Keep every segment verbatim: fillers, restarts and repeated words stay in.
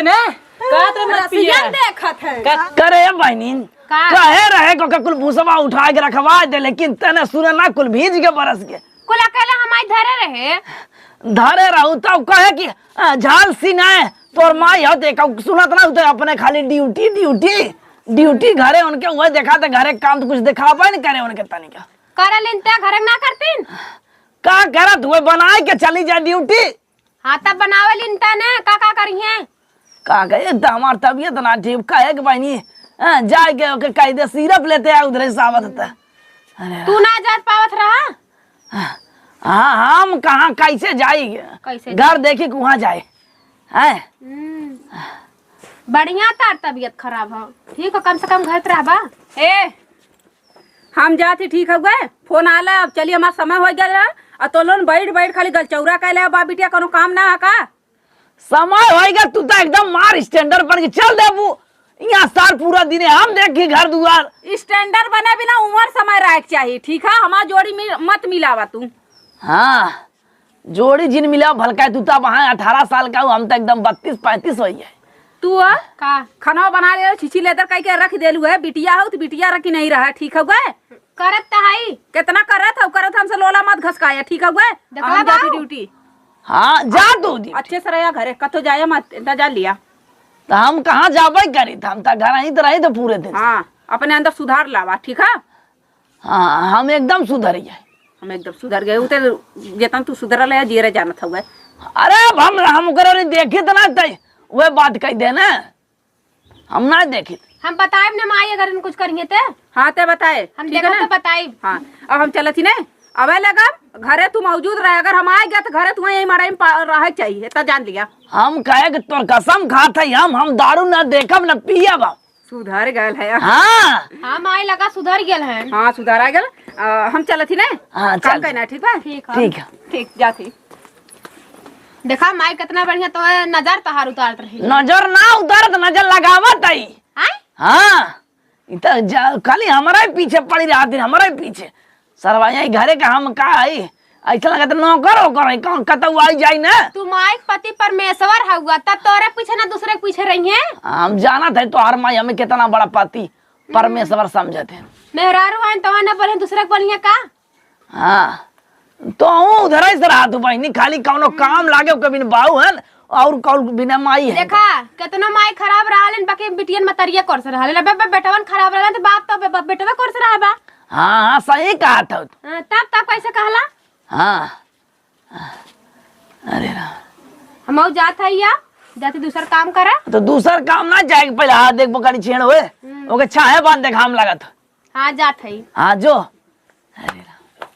ने? का तो मत पिया। रसियन देखत है। का करे ए बहिनी? का? कहे रहे को के कुल भूसवा उठा के रखवा दे, लेकिन तने सुने ना, कुल भीज के बरस के। कुल अकेला हमाई धरे रहे। धरे रहू तब कहे कि, "आ, झाल सिनाए, तोर माई हो, ते कहू सुनत ना होते अपने खाली ड्यूटी, ड्यूटी, ड्यूटी घरे उनके हुए देखा ते घरे काम तो कुछ दिखाबे न करे उनके तनिका।" करे लिनते घरे ना करतीन? का करत हुए बनाए के चली जाए ड्यूटी। हाँ, तब बनावे लिनता ने, का, का करिहे? का कहे, एक तो हमार तबियत ना ठीक, कहे के बहिनी, हाँ, जाए के ओके कह दे, सिरप लेते आ उधरे से आवत होता। अरे तू ना जात पावत रहा? हाँ, हम कहाँ, कैसे जाई? कैसे घर जाई? देखी के वहाँ जाए। हैं? हम्म। बढ़िया तार तबियत खराब हो, ठीक हो, कम से कम घर पे रहबा। ए, हम जात ही, ठीक हउए, फोन आला, अब चली, हमार समय होइ गया। आ तो लोन बैठ बैठ खाली गलचौरा कैले बा बिटिया, कोनो काम ना है का? समय होइ गया, तू तो एकदम मार स्टैंडर्ड बन के चल देबू। यहाँ सार पूरा दिन हम देख के घर दुआर। स्टैंडर्ड बने बिना उमर समय रहे के चाही, ठीक है? हमार जोड़ी में मत मिलावा तू। हाँ, जोड़ी जिन मिला भलका, तू तो वहाँ अठारह साल का हो, हम तो एकदम बत्तीस पैंतीस होइ है। तू आ? का? खाना बना ले, छीछी लेदर कह के रख देलू है, बिटिया हो तो बिटिया रखी नहीं रहा, ठीक हउए? करत त हई। कितना करत हउ, करत हमसे लोला मत घसकाया, ठीक हउए? देखला हम जाती बाऊ। ड्यूटी। हाँ, जा तू ड्यूटी। अच्छे से रहा घरे, कतो जाया मत, इतना जा लिया। तो हम कहाँ जाबे करी, हम तो घर ही तो रही तो पूरे दिन। हाँ, अपने अंदर सुधार लावा, ठीक है? हाँ, हम एकदम सुधर गए। हम एकदम सुधर गए, उ ते जितना तू सुधरल है, जेरे जानत हउए। अरे, अब हम, हम ओकरा रे देखित ना तई, वह बात कह दे ना, हम ना देखित। हम बताएब ना माई, अगर इन कुछ करिए ते। हाँ, ते बताए, हम ठीक है देखब ना? तो बताएब। हाँ, अब हम चलत ही ना, अबे लगब, घरे तू मौजूद रहे, अगर हम आए गए तो घरे तू यही मड़ई में पा-, रहे के चाहिए, इतना जान लिया। हम कहे कि तोर कसम खात है हम, हम दारू ना देखब ना पियब हम। सुधर गल है। हाँ। हाँ, माई लगा सुधर गल है। हाँ, सुधर आ गल। आ, हम चलत ही ना। हाँ, काम चल। करना, ठीक बा? ठीक है। ठीक है। ठीक, जात ही। देखा, माई कितना बढ़िया तो नजर तहार उतारत रही। नजर ना उतारत, नजर लगावत है। आय? हाँ, इ त जा-, खाली हमरा ही पीछे पड़ी रहती, हमरा ही पीछे। सरवा यही घरे का हम का है, ऐसा लगत नौकर ओकर है, कौन कतौ आई जाई ना। तू माई के पति परमेश्वर हउआ, तब तोरे पीछे ना दूसरे के पीछे रही है। हम जानत है तोहर माई हमें कितना बड़ा पति परमेश्वर समझत है। मेहरारू है तो ना बोले दूसरे के बोलिए का? हाँ, तो हूँ उधर ही से रहा तू बहिनी, खाली कौनो काम लागे कभी न बाऊ है और कौन बिना माई है। देखा, कितना माई खराब रहलन, बाकी बिटियन मतरिया कर से रहलन। अब बे-, बेटवन खराब रहलन, तो बाप तो बे-, बे-, बेटवे कर से रहा बा। हाँ, हाँ, सही कहा था। हाँ, तब, तब कैसे कहला? हाँ। अरे राम। हम जात है या, जाती दूसर काम करा। तो दूसर काम ना जाए के पहले हाथ देख पकड़ी छेड़ होए। हम्म। ओके छाहे बांध दे घाम लागत। हाँ, जात है। हाँ, जो। अरे राम।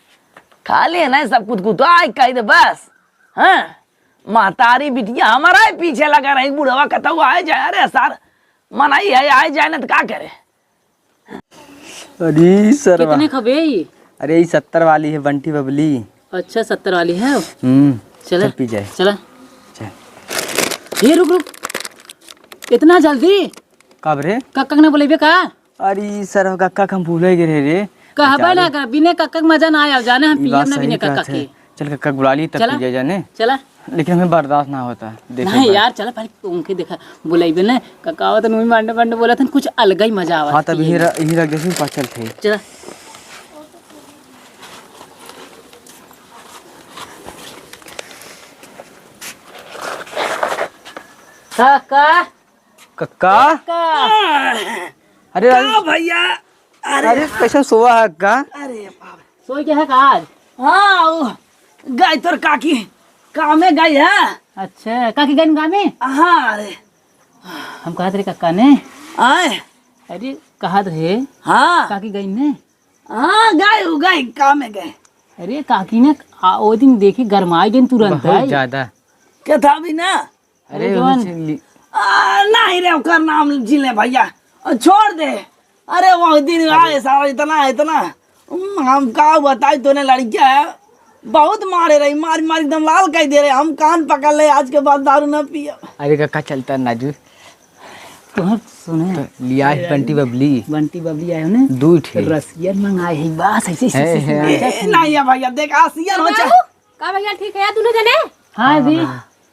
खाली है ना सब कुछ कुछ आए कह दे बस। हाँ। महतारी बिटिया हमारा ही पीछे लगा रही, बुढ़वा कतौ आए जाए, अरे सर, मनाई है, आए जाए ना तो का करे? अरे सरवा। कितने खबे ई? अरे, ई सत्तर वाली है, बंटी बबली। अच्छा, सत्तर वाली है? हम्म, चला। चल पी जाए। चला। चल। ये रुक, रुक। इतना जल्दी? कब रे? कक्का के ना बोलेबे का? अरे, सरवा, कक्का के हम भूले गए रहे रे। कहबे ना कर, बिना कक्का के मजा ना आया, जाने हम ई पियब बात ना सही बिना कक्का कहत है। के। चल, कक्का के बुला ली, तब चला। पी जाए जाने। चला। लेकिन हमें बर्दाश्त ना होता, देखे नहीं बात। यार, चला पहले उनके देखा, बुलाइबे ना, कक्का आवत न, मांडे मांडे बोलत हन, कुछ अलग ही मजा आवत हाँ, तब है। यही रह, यही रह गया, फिर पाछल थे। चला। कक्का। कक्का। कक्का। अरे का राजू। भैया? अरे अरे, कैसे सोवा है का? अरे बाप। सोई के है का आज? हाँ, वो गई तोर काकी कामे गई है। अच्छा, काकी गई कामे? हाँ, अरे। हम कहत रहे कक्का ने। आए? अरे, कहत रहे। हाँ। काकी गई ने? हाँ, गई, वो गई, कामे गई। अरे, काकी ने आ, वो दिन देखी गरमाई गई तुरंत बहुत आई। ज्यादा। क्या था भी ना? अरे, अरे, जवान। उसे ली- आ, नहीं रे, ओकर नाम जिले भैया, आ, छोड़ दे। अरे, वो दिन अरे। आए सारा इतना, इतना, हम्म, हम का बताई तूने, लड़किया है, बहुत मारे रही, मार, मार एकदम लाल कर दे रहे। हम कान पकड़ ले, आज के बाद दारू ना पिए। अरे, का, का चलता नाजू? तोहर सुने। तो लिया है बंटी बबली। बंटी बबली आए होने। दू ठे। रसियन मंगाए है, बस ऐसे, ऐसे, है, ऐसे है। नाचत ए, है। नहीं है भैया, देख, आसियन हो बाबू, चाहे का भैया ठीक है, दोनों जने? हाँ, हाँ, दी। हाँ।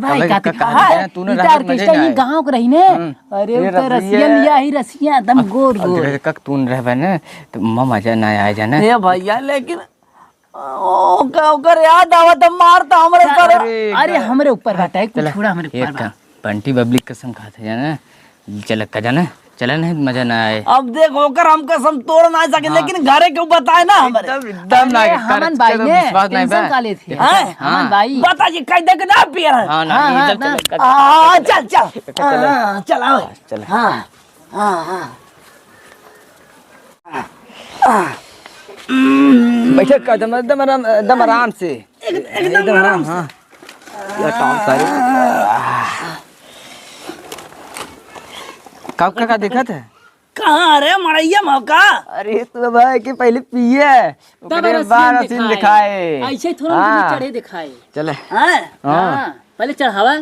भाई, अबे, का का दिखा कहा है? जाने, तू न ई तो रहबे, मजे ऑर्केस्ट्रा ना ही आए। गाँव के रही ने। हम्म। अरे, ये वो तो रसिया रसिया लिया ही रसिया, एकदम गोर, अरे, गोर। देख, तू न रहबे ना, तो मम्मा जा ना आए जाने। ए भैया, लेकिन ओका, ओकर याद आवत है, मार तो हमरे ऊपर। अरे, अरे, एकदम। हमरे ऊपर बाटे, कुछ चला, थोड़ा हमरे ऊपर एक बा। काम, बंटी बबली कसम खात है जाना, चल का जाना, चला नहीं मजा ना आए। अब देख, ओकर हम कसम तोड़ ना सके, हाँ। लेकिन घरे के बताए ना हमरे। एकदम, एकदम ना अरे, आए, हमन कर भाई के तो ने विश्वास नहीं tension बा। का लेत है? हैं? हाँ। हमन भाई। बता जी, कह दे के ना पिए हैं। हाँ, ना, हाँ, ये हाँ, सब ना। चल, चल, आ, चल, चल। चल, चल। हाँ, चल, आओ। चल। हाँ, हाँ, हाँ। बैठे का, एकदम, एकदम आराम, एकदम आराम से। एक-, एकदम एकदम आराम आराम, से। हाँ। ये काम करे। का, का, का देखत है? कहाँ रे मड़ैया मौका? अरे, तो भाई के पहले पिए, तब ओकरे बाद रसीन दिखाए। ऐसे थोड़ा हाँ। चढ़े दिखाए। चले। हाँ? हाँ। हाँ, पहले चढ़ावा।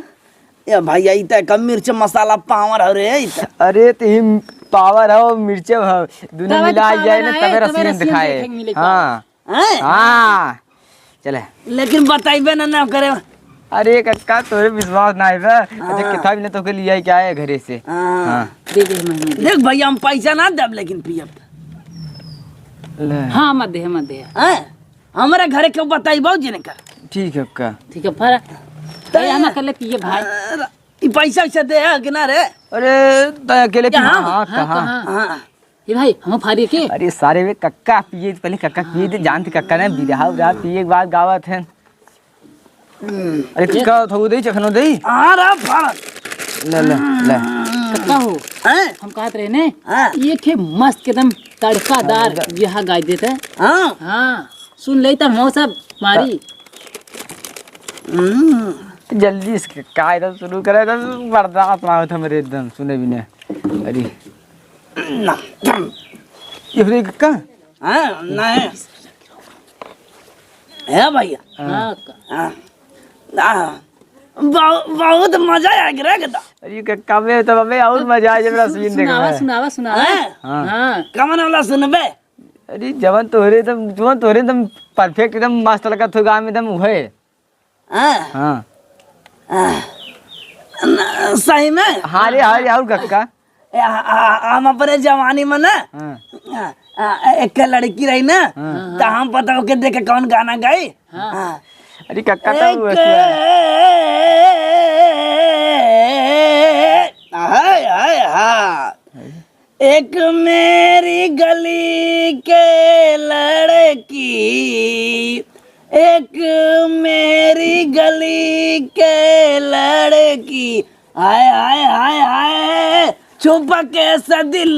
ए भैया, ई त कम मिर्च मसाला पावर हौ रे, ई त। अरे, त ही पावर हौ, मिर्च हौ, दुनो तब मिला पावर जाए ना, आए, तबे तबे रसीन रसीन दिखाए। देखे के मिले हाँ। हैं? हाँ। चले। लेकिन बताइबे ना, ना करे। अरे कक्का, तोरे विश्वास ना आइबे। अच्छा, हाँ। किताब ने तोके लिया क्या है घरे से? हाँ। हाँ। दे दे, महीने दे। देख भैया, हम पैसा ना देब, लेकिन पियब। ले। हाँ, मत दे, मत दे। हैं? हमरा घरे के बताइबो जिनका। ठीक है, अक्का। ठीक है, फरा। तै तैयार ना कर ले, पिए भाई। अरे, ई पैसा वैसा दे है कि ना रे? अरे, तै अकेले पी, यहाँ? हाँ, हाँ, कहाँ? कहाँ? हाँ। ए भाई, हम फारिए के? अरे सारे वे कक्का पिए, पहले कक्का पिए दे, जानत कक्का ने बिरहा उरहा पिए के बाद गावत है। हम्म। अरे कुछ कहा था, वो दे, चखनो दे। आ रहा फाड़। ले, ले, ले। कक्का हो? हैं? हम कहत रहे ने, हाँ। एक है मस्त एकदम तड़कादार हाँ, बिरहा गाय देते। हाँ। हाँ, सुन ले तब हम सब मारी। हम्म। जल्दी से का एकदम शुरू करे, एकदम बर्दाश्त ना होत हमरे एकदम सुने बिना। अरे। ना। ये फिर का? हाँ, नहीं। है भैया। हाँ। हाँ, का? हाँ। हाँ। बहु-, बहुत मजा आ गया रे एकदम। अरे का, कबे तो अबे और मजा आ जाए, मेरा सीन देख सुनावा, रहा है। सुनावा, सुनावा। हाँ? हाँ। हाँ। कमन वाला सुनबे? अरे जवन तोहरे एकदम, जवन तोहरे एकदम perfect, एकदम मस्त लगत हो गाँव में एकदम उहे। हाँ। हाँ। हाँ। न-, सही में? हाँ रे, हाँ रे, और कक्का। ए, आ, आ, हम अपने जवानी में ना, हाँ। आ, आ, एक लड़की रही ना, हाँ। तो हम पता ओके देख के कौन गाना गाई? हाँ। हाँ। अरे कक्का तो एक वैसे है। हाय, हाय, हाँ। एक मेरी गली के लड़की, एक मेरी गली के लड़की, हाय, हाय, हाय, हाय, छुप के से दिल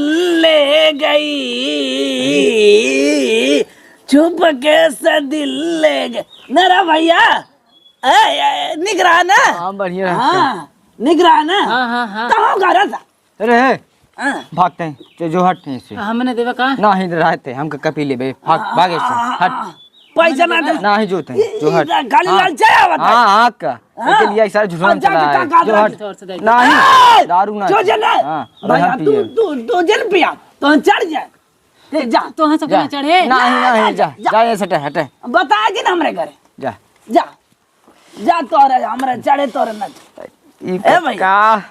ले गई, छुप के से दिल ले गई। मेरा भैया, ए, ए, निगरान है? हाँ, बढ़िया रहता है। हाँ, निगरान है? हाँ, हाँ, हाँ। कहाँ घर है? अरे, हाँ। भागते हैं, जो, जो हट हैं इससे। हाँ, हमने देवे का? ना ही रहते, हम का कपी लेबे, भाग, हाँ, भाग इससे, हाँ, हट। हाँ। पैसा ना दे। ना ही जोते हैं, ई, जो ई हट। खाली हाँ। लालचे आवत है। हाँ, हाँ, का। हाँ। एके लिए सारा झूठा और जाके चला का है। का जो हट। करत है? ना ही, ए! दारू ना जो है। जने। हाँ, भाई, रहन तू, पिए। तू, तू जन पिया, तो चढ़ जाए। ते जा। तो हाँ, सब जा। ना चढ़े। ना ही, ना ही, जा, जा, जा। जा, ये से हटे, हटे। बता के ना हमरे घरे। जा। जा। जा तोरे, हमरे चढ़े तोरे न। ई ए भैया। का?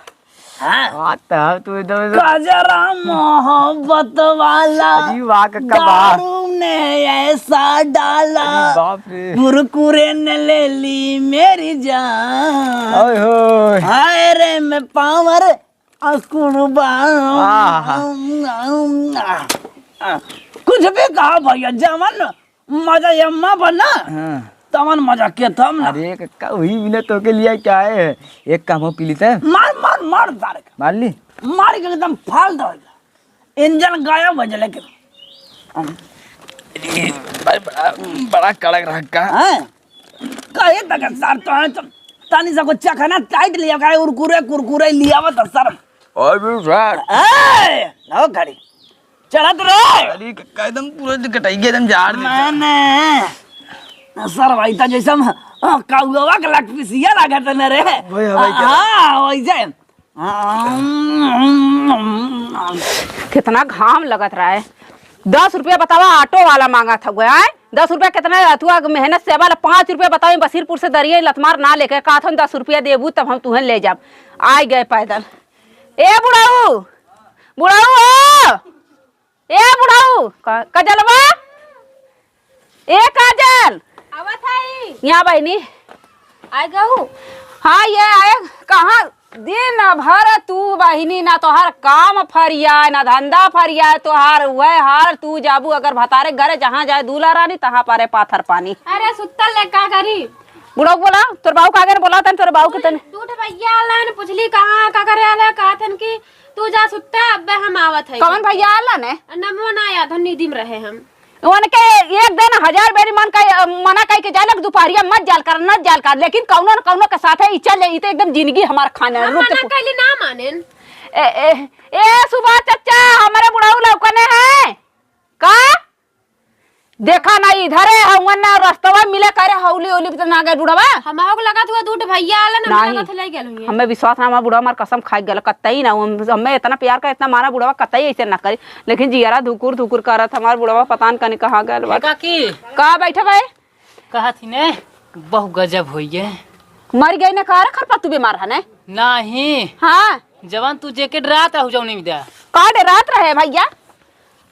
हाँ। बात है, तू एकदम, एकदम कजरा मोहब्बत वाला अरे वाह, कक्का, वाह। दारू ने ऐसा डाला, अरे बाप रे। कुरकुरे ने ले ली मेरी जान। ओए होए। हाय रे, मैं पावर अस्कुरबा। आहा। कुछ भी कहा भैया, जवन मजा यम्मा बना, हाँ। तवन मजा के थम ना। अरे कक्का, वही बिना तोके लिया क्या है? एक काम हो पी लेते हैं। मार, मार, मार सारे का। मार ली? मार के एकदम फाल दो। इंजन गायब हो जाए लेकिन। अरे भाई, बड़ा, बड़ा कड़क रहा का। हाँ? कहे तक सार तो है, तो तानी सा को चखना टाइट लिया करे, उरकुरे, कुरकुरे लिया वा तो सर। अरे सार। ए, लो घड़ी। चढ़त रहे। अरे क-, एकदम पूरा कटाई के एकदम झाड़ दे। मैंने सर भाई था जैसे हम, आ, कौवा के लट पिसिया लागत न रे। भाई, भाई, क्या? हाँ, वैसे। कितना घाम लगत रहा है। दस रुपया बतावा, ऑटो वाला मांगा था, आय? दस रुपया कितना है? तू अग मेहनत से वाला पाँच रुपया बतावा, बसीरपुर से दरिया लतमार ना लेके, कहा था, "दस रुपया देबू, तब हम तुहें ले जाब।" आइ गए पैदल। ए बुढ़ऊ, बुढ़ऊ हो, ए बुढ़ऊ, क-, कजलवा, ए काजल। आवत हई। यहाँ बहिनी। आइ गऊ? हाँ, ये आए, कहाँ दिन भर तू बहिनी ना तोहार काम फरियाए, ना धंधा फरियाए, तोहार वह हाल, तू जाबू अगर भतारे घरे, जहाँ जाए दूल्हा रानी, तहाँ पारे पाथर पानी। अरे सुत्तल ले का करी? बुढ़ऊ बोला, तोर बाऊ का आगे बोला तन, तोर बाऊ के तन। दूठ भैया आलन, पुछली कहाँ का करे आले, कहतन कि तू जा सुत्ता, अब्बे हम आवत है। कौन भैया आलन है? नमो ना आया, धन निधि में रहे हम। उनके एक दिन हजार बेरी मन का, मना कह के जाए, दुपहरिया मत जाल कर, मत जाल कर, लेकिन कौनो न कौनो के साथे ई चल जाई, ई तो एकदम जिंदगी हमार खाने हम रुक मना के कैली ना मानेन। ए, ए, ए, सुभाष चचा, हमारे बुढ़ऊ लौकने हैं का? देखा ना, इधरे हउवन ना, रस्तवा मिले करे, हौली हौली तो ना गए बुढ़वा। हमहू के लगत हुआ दूठ भैया आलन, हमरे नहीं। लगत ले गेल हुए। हमें विश्वास ना, हमार बुढ़वा हमार कसम खाइ गल, कतई ना, हम, हमें इतना प्यार करे, इतना माना बुढ़वा, कतई ऐसे ना करी। लेकिन जियरा धुकुर धुकुर करत, हमार बुढ़वा पता न कने कहाँ गल बा। ए काकी। का बैठा भाई? कहा थी ने, बहु गजब होइए। मर गई ने का रे खरपा, तू बीमार है ने? नहीं। हाँ। जवान तू जेके डरात रहू जौनी में दे। का डरात रहे भैया?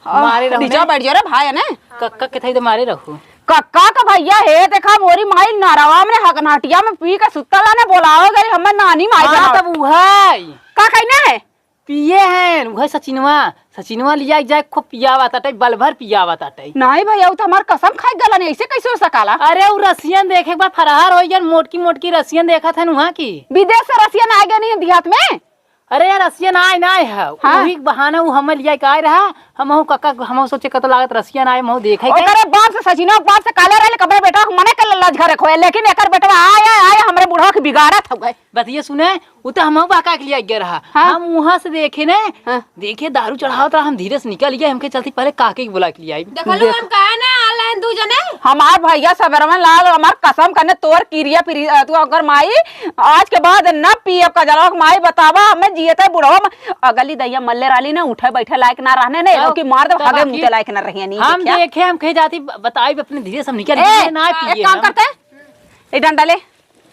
मारे रहू नीचा ने। बैठ जा रे भाई ने। कक्का के थाई दे मारे रहू। कक्का का भैया हे, देखा मोरी माई नरवा में हगनाटिया में पी के सुतल ने बोलावे गई, हमें नानी माई हाँ, बनावे। तब उहै। का कहना है? पिए हैं, उहै सचिनवा, सचिनवा लिया जाए, खूब पियावा ताटे, बल भर पियावा ताटे। नहीं भैया, उ तो हमार कसम खाइ गलन, ऐसे कैसे हो सकाला? अरे, उ रसियन देखे के बाद फरार होइ गन, मोटकी मोटकी रसियन देखत हन उहाँ की। विदेश से रसियन आ गए नहीं देहात में? अरे यार, रसियन आए ना आए है, हाँ। वही बहाना उ हमें लिया के आए रहा, हमहू कक्का, हमहू सोचे कत लागत रसियन आए, हमहू देखे के। ओकरे बाप से सचिनवा बाप से काले रहे, कबे बेटा मने के लज घर खोए, लेकिन एकर बेटवा आए, आए, आए, हमरे बुढ़वा के बिगाड़त हउए। बतिया सुने, उ तो हमहू बहका के लिया गया रहा। हाँ। हम उहाँ से देखे ने, हाँ। देखे दारू चढ़ावत रहा, हम धीरे से निकल गए, हमके चलती पहले काके के बुला के लिया आई। देखलू, हम कहे ना, आलन दू जने। हमार भैया सबेरवन लाल, हमार कसम कने तोर किरिया पिरी, अ, तू ओकर माई, आज के बाद न पियब कजलवा के माई बतावा, हमें जियते बुढ़वा में अगली दहिया मल्ले राली ने उठे बैठे लायक ना रहने ने, तब, ओके मार दे, तब भागे आखिर मुते लायक ना रहिए नहीं, हम देखिया। देखे, हम कहे जाती ब-, बताई अपने धीरे से हम निकल ए, गए, ना एक पिए काम हम। करते, ए डंडा ले,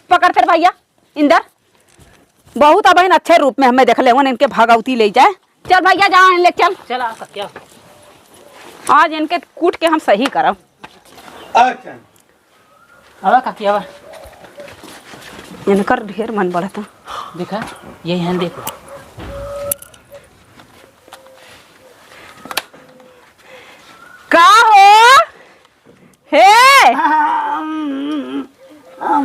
पकड़ फिर भैया। इंदर, बहुत अबहिन अच्छे रूप में हमें देख ले, इनके भगौती ले जाए। चल भैया, जाओ, ले चल। चल, आ, क्या? आज इनके कूट के हम सही करब। अच्छा। आवा काकी, आवा। इनकर ढेर मन बढ़ता। देखा, यही है, देखो।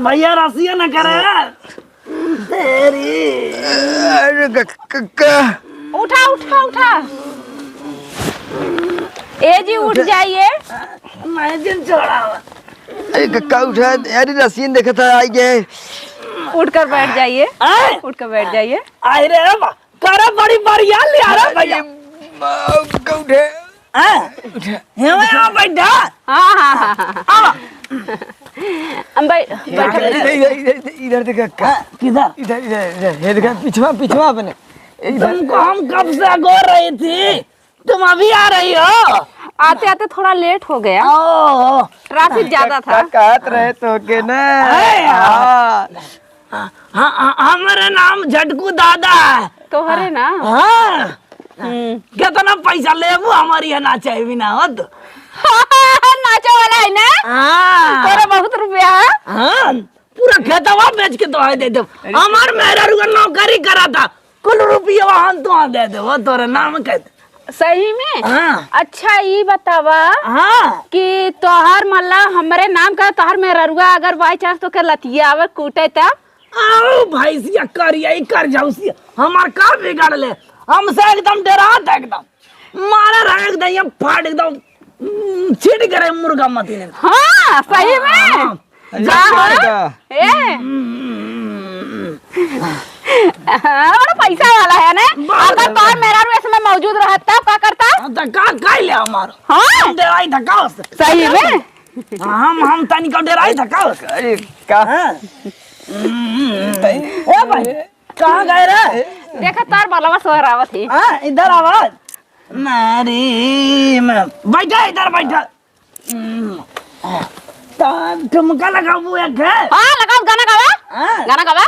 भैया, रसिया न करे। तेरी। अरे, क-, क-, क-, उठा, उठा, उठा। ए जी, उठ जाइए। मैं जिन छोड़ा। अरे, क-, का उठा? अरे, रसियन देखा था, आई गए। उठकर बैठ जाइए। आए? उठकर बैठ जाइए। आई रे बा, करे बड़ी बढ़िया लिया रे भैया। अरे, बाप, का उठे? हाँ? हेवे, आ बैठा। हाँ, हाँ, हाँ, हाँ। आवा। हम बै-, बैठा, बैठा। इधर, इधर, इधर, इधर देखा का। हाँ, किधर? इधर, इधर, इधर, ये देखा, पिछवा, पिछवा अपने। इधर। तुमको हम कब से अगोर रही थी, तुम अभी आ रही हो? आते, आते थोड़ा लेट हो गया। ओ। ट्रैफिक ज्यादा था। का-, कहत रहे तो के ना। अरे यार। हाँ। हाँ, हाँ, हाँ, हमरे नाम झटकू दादा है। तोहरे ना? हाँ। हम्म। कितना पैसा लेबू हमारी है नाचे भी ना हो तो? नाचे वाला है ना? हाँ। तोरे बहुत रुपया है? हाँ, पूरा खेतवा बेच के तो है दे दो। अरे। हमार मेहरारू का नौकरी करा था, कुल रुपया हम तो दे दे, वो तोरे नाम कह दे। सही में? हाँ। अच्छा, ई बतावा हाँ। कि तोहार मतलब हमरे नाम का तोहार मेहररुआ अगर by chance तोके लतियावे, कूटे तब? आओ भैंसिया करिया, ई कर जाऊसिया, हमार का बिगाड़ ले? हमसे एकदम डेरात है एकदम। मारे रहे एकदम, ये फाट एकदम, हम्म, छिट करे मुर्गा मती ने। हाँ, सही में? हाँ। अरे, जा, का? ए। हम्म। हाँ, बड़ा पैसा वाला है ने? बहुत अगर है। तोहार मेहरारू इसमें मौजूद रहत, तब का करता? हाँ, तो का, का ले हमार? हाँ। हम डेराई था का उससे? सही में? हम, हम तनी का डेराई था का उससे? अरे, का? हाँ। हम्म। ए भाई, कहाँ गए रे? देखा, तोर बलवा सोहरावत है। हाँ, इधर आवाज। मारी, मैं, बैठा, इधर बैठा। हम्म। तो ठुमका लगाबू एक है? हाँ, लगाओ, गाना गावा। हाँ। गाना गावा।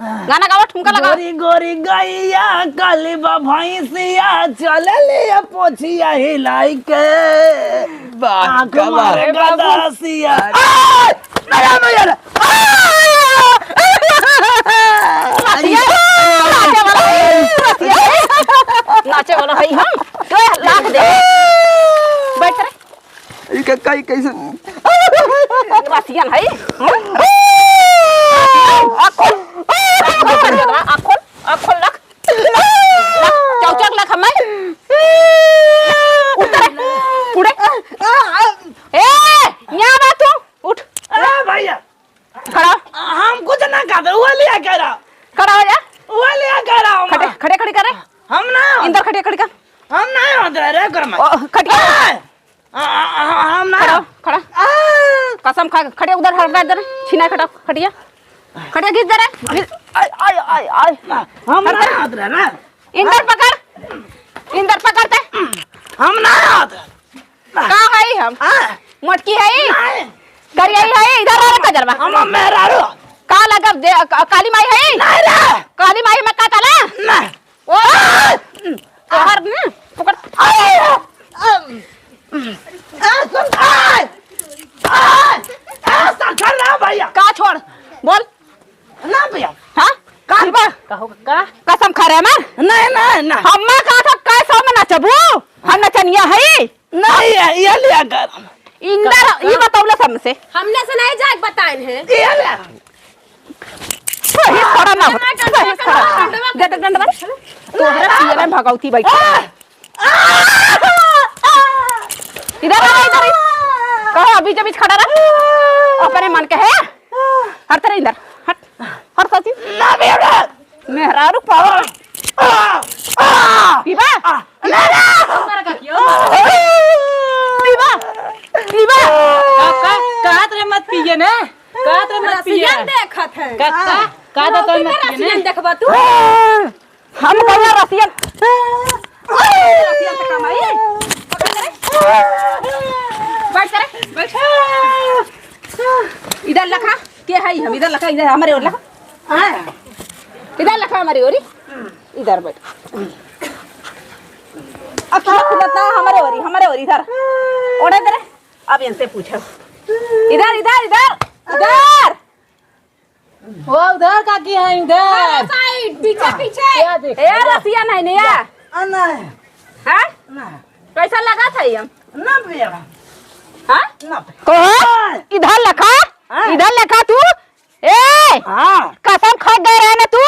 हाँ। गाना गावा, ठुमका लगावा। गोरी गोरी गैया, काली बा भैंसिया, चले ले पोछिया हिलाई के। बात आँख का बात। मारे गदासिया। अरे बाबू। आ! मेरा, मेरा, आ! रसिया, नाचे वाला है, रसिया है। नाचे वाला है हम। तो लाख दे। बैठ रे। ई का, काई कैसन? रसियन है। आँख खोल। आँख खोल, आँख खोल, आँख खोल, लख। लख, चौचक लख हमें। उतर। उड़े। ए, यहाँ बा तू। उठ। ए, भैया। खड़ा। हम कुछ ना कहते, वो लिया कह रहा। खड़ा हो जा। वो लिया कह रहा हूँ खड़े, मैं। खड़े, खड़े करे। हम ना। इंदर खड़े, खड़े कर। हम ना होते रे कर्म। ओ, खटिया। ए! आ, आ, आ, हम ना। खड़ा, खड़ा। आ! कसम खा, खड़े उधर हट रहा, इधर। छीना खड़ा, खटिया। खटिया खींच दे रे। खींच। आय, आय, आय, आय। हम ना होते रे। इंदर पकड़। इंदर पकड़ते। हम ना होते। का हई हम? हाँ। मोटकी हई? नहीं। करियाई हई? इधर आ रे कजरवा। हम मेहरारू। का लगब दे, क-, काली माई हई? नहीं रे। काली माई में का ताला? नहीं। ओ, तोहर न, पकड़। आय, अम, ए, सुन, आय, आय, ए, सखर ना भैया। का छोड़? बोल। ना भैया। हाँ? का? का? कसम खा रहे हमार? नहीं, नहीं, नहीं। हम्मा कहा था, "कै सौ में नचबू? हम नचनिया हई।" नहीं, ये, ये लिया कर। इंदर, ये बतौले सबसे। हमने से नहीं जाके बताएन है। ये लिया। सही खड़ा ना हो। सही खड़ा। दे दे डंडवा। तोहरे पियरे में भगौती बैठी। इधर आ, इधर आ। कहो, बीच बीच खड़ा रह। अपने मन के है। हट तेरे इधर। हट। हट सचिन। ना बेटा। मेहरारू पावर। पीबा? पीबा? पीबा? का, का, कहत रहे मत पिए ना। कहत रहे मत पिए। रसियन देखत है। का, का, का तो मत पिए ना। रसियन देखबा तू। हम कौन रसियन? रसियन से कमाई? बैठ करे, बैठ। इधर लखा, के हई हम? इधर लखा, इधर हमरे ओर लखा। हाँ। इधर लखा हमरे ओरी। इधर बैठ। अखिया खुलत ना, हमरे ओरी, हमरे ओरी, इधर। ओढ़े दे रे। अब इनसे पूछो। इधर, इधर, इधर, इधर। वो उधर का की है, इधर। अरे साइड, पीछे, पीछे। क्या देख ए, रहा? रसिया नहीं, नहीं है। आ, नहीं। हाँ? नहीं। कैसा लगा था ये? ना भैया। हाँ? ना भैया। कहो, इधर लखा, हाँ। इधर लखा तू। ए! हाँ। कसम खा गए रहे ना तू?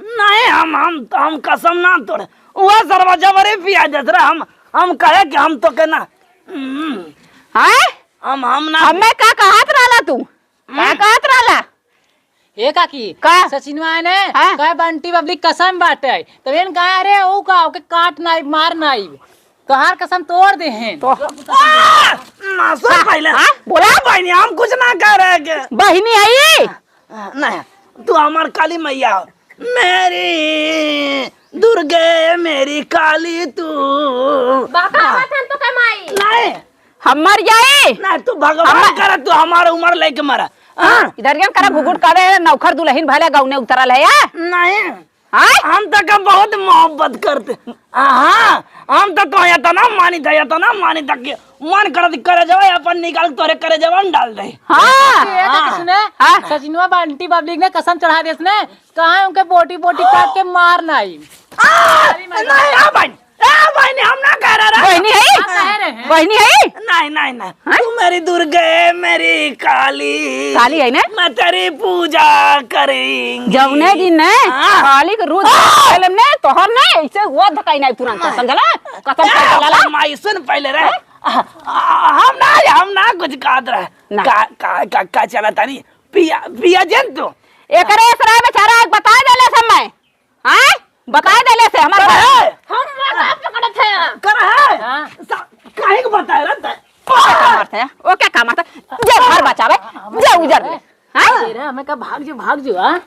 नहीं, हम, हम, हम कसम ना तोड़े। वो सरवा जबरे पिया देत रहे, हम, हम कहे कि हम तो के ना। हम्म। हाँ? हम, हम ना। हमें का कहत रहला तू? का हम्म। कहत रहला? ए काकी, का? सचिनवा है ने, हाँ। कहे बंटी बबली कसम बाटे। तब एन कहा, "अरे, ऊ का, ओके काट नाई, मार नाई।" तोहार कसम तोड़ देहेन। तो आ! ना, सुन हाँ, पहले। हाँ, बोला। बहनी, हम कुछ ना कह रहे के। बहनी है? नहीं, तू हमार काली मैया हो। मेरी दुर्गे, मेरी काली तू। बाका आवत हन तो के माई। नहीं। हम मर जाई। नहीं, तू भगवान हमार करे, तू हमार उमर लेके मरा। हाँ? इधर गेन करा घुघुट करे, नौखर दुलहिन भले गौने उतरल है, या? नहीं। हाँ? हम तो का बहुत मोहब्बत करते। हाँ, हम तो, तो इतना मानी था, इतना मानी था कि मन करत करे जावा, अपन निकाल तोरे करे जावा में डाल दे। हाँ। ये तो हाँ। किसने? हाँ। सचिनवा बंटी बबली ने कसम चढ़ा देस ने, कहाँ उनके बोटी बोटी काट के मार नाई। आ, नहीं, आ बहन, आ बहन, हम ना कह रहे रे। बहनी है? हाँ, कह रहे हैं। बहनी है? नहीं, नहीं, नहीं। हाँ? तू मेरी दुर्गे, मेरी काली। काली है ना? मैं तेरी पूजा करेंगी। जौने दिन ने हाँ। काली के रूप आ! ले लेम ने, तोहर ने, ऐसे हुआ धकाई नहीं तुरंत, हाँ। समझला? कसम ए, खा के लाला। माई, सुन पहले रे। हाँ? आ, आ, हम ना, हम ना कुछ कहत रहे। ना। का, का, का, का चला तानी? पिया, पिया जन तू। एकरे असरा बेचारा आज बता देले समय। हाँ? बताए देले से हमार कर भाई। है। हम मौका पकड़त है। कर है। हाँ। सा-, काहे के बताए रहता है? ओके का मारते हैं? ओके का मारते हैं? जे घर बचावे, जे उजर ले। हाँ? अरे, हमें का भाग जो, भाग जो, हाँ?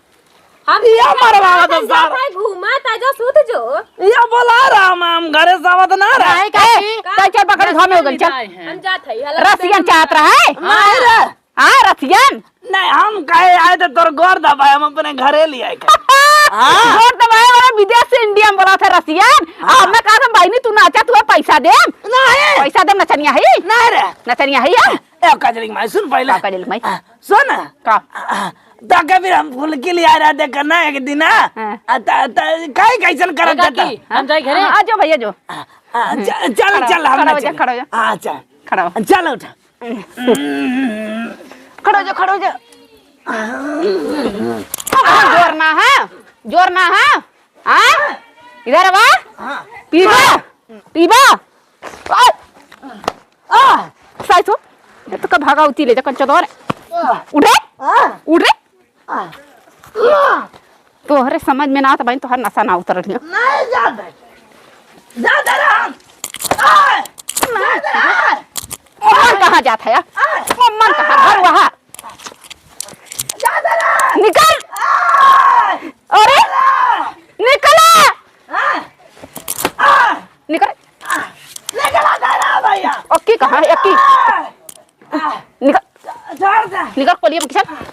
हम ये मरवावा तो हम सारा। जात है, घूमा ता जो, सूत जो। ये बोला रहा, हम घरे सावत ना रहा। नहीं, काकी। ए, का? कई चल पकड़, घर में हो गई, चल। हम जात है, हला रसियन चाहत रहा है। नहीं रे। हाँ, रसियन। नहीं, हम कहे आए तो तोर गोर दबाए, हम अपने घरे ले आए के। हाँ। गोर दबाए वाला विदेश से इंडिया में बोला था रसियन। हाँ। आ, हमने कहा था, "बहिनी, तू नाचा, तुहे पैसा देम।" नहीं। पैसा देम, नचनिया है? नहीं रे। नचनिया है, हाँ? ए, कजरी की माई, सुन पहले। का कजरी की माई? आ, सुन। का? आ, तो कभी हम फुलकी ले आ रहा, देख ना, एक दिन, आ? हाँ। आ, त, त, काहे कैसन करत ए, काकी, जाता? हम जाई घरे। हाँ, आ जाओ भैया, जो। आ, आ, च-, चल, खड़ा हो, चल, हम खड़ा हो जा, नाचेंगे। खड़ा हो जा। हाँ, चल। खड़ा हो। चल उठा। खड़ो जो, खड़ो जो। जोर ना है, जोर ना है। हाँ? इधर आवा। हाँ। पीबा, पीबा। आ! आ! साइसो, ये तो का भागा उती ले जा, कंचो दौर। आ! उठ रे, आ! उठ रे। आ! आ! तोहरे समझ में ना आवत बहिन, तोहर नशा ना उतरल हिया। नहीं जाते। जाते रहा। आ! जाते रहा। मन कहाँ जात है यार? आ! मन कहाँ? घर वहाँ। जाते रहा। निकल। आ! अरे! आ! निकला। आ! आ! निकल। आ! निकला दे रहा भैया। अक्की कहाँ है? अक्की। आ! आ! निकल। छोड़ दे। निकल, कोलिया में घुस।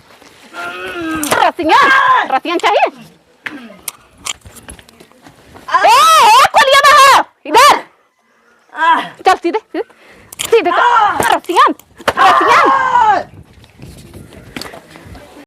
रसिया, रसिया चाहिए। ए, ए, कोलिया में हो, इधर। आ! चल सीधे, सीधे, सीधे चल। आ!